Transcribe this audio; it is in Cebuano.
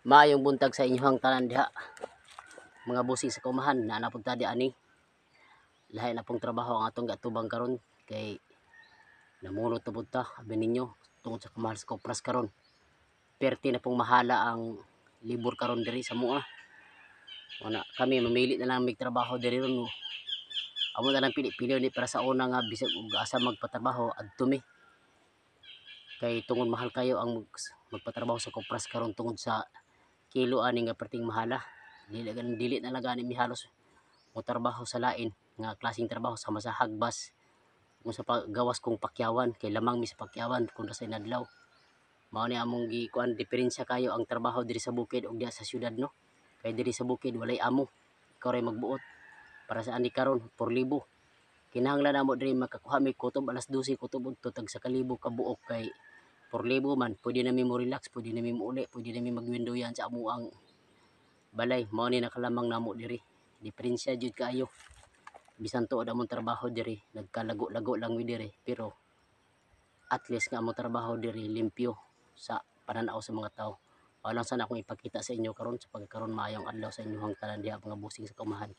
Maayong buntag sa inyong tanan diha. Mga busing sa kaumahan, naa na pud ta di ani. Lahi na pong trabaho ang atong giatubang karon kay namulot na pud ta, abi ninyo, tungod sa kamahal sa kopras karon. Perti na pong mahala ang libur karon diri sa mua. Una, kami mamili na lang mig trabaho diri ron. No. Amo na lang pili-pili ni para sa una nga bisag og asa magpatrabaho adto mi. Kay tungod mahal kayo ang magpatrabaho sa kopras karon tungod sa kilo ani nga perting mahala. Dili na lang gani mi halos mo trabaho sa lain nga klaseng trabaho sama sa hagbas kung sa paggawas kong pakyawan kay lamang mi sa pakyawan kung sa inadlaw. Mao ni among gikuan, diferensya kayo ang trabaho diri sa bukid ug diha sa syudad, no. Kay diri sa bukid walay amo, ikaw ray magbuot. Para sa ani karon 4,000. Kinahanglan namo diri makakuha mi kutob alas 12, kutob udto tag sa kalibo ka buok kay 4,000 man pwede na mi mo relax, pwede na mi mouli, pwede na mi magwindoyan sa amuang balay. Mao ni nakalamang namo diri. Diferensya jud kaayo. Bisan tuod among trabaho diri, nagkalago-lago lang mi diri, pero at least nga among trabaho diri limpyo sa pananaw sa mga tao. Wala lang sana akong ipakita sa inyo karon sa pagkaron. Maayong adlaw sa inyong tanan diha, mga busing sa kaumahan.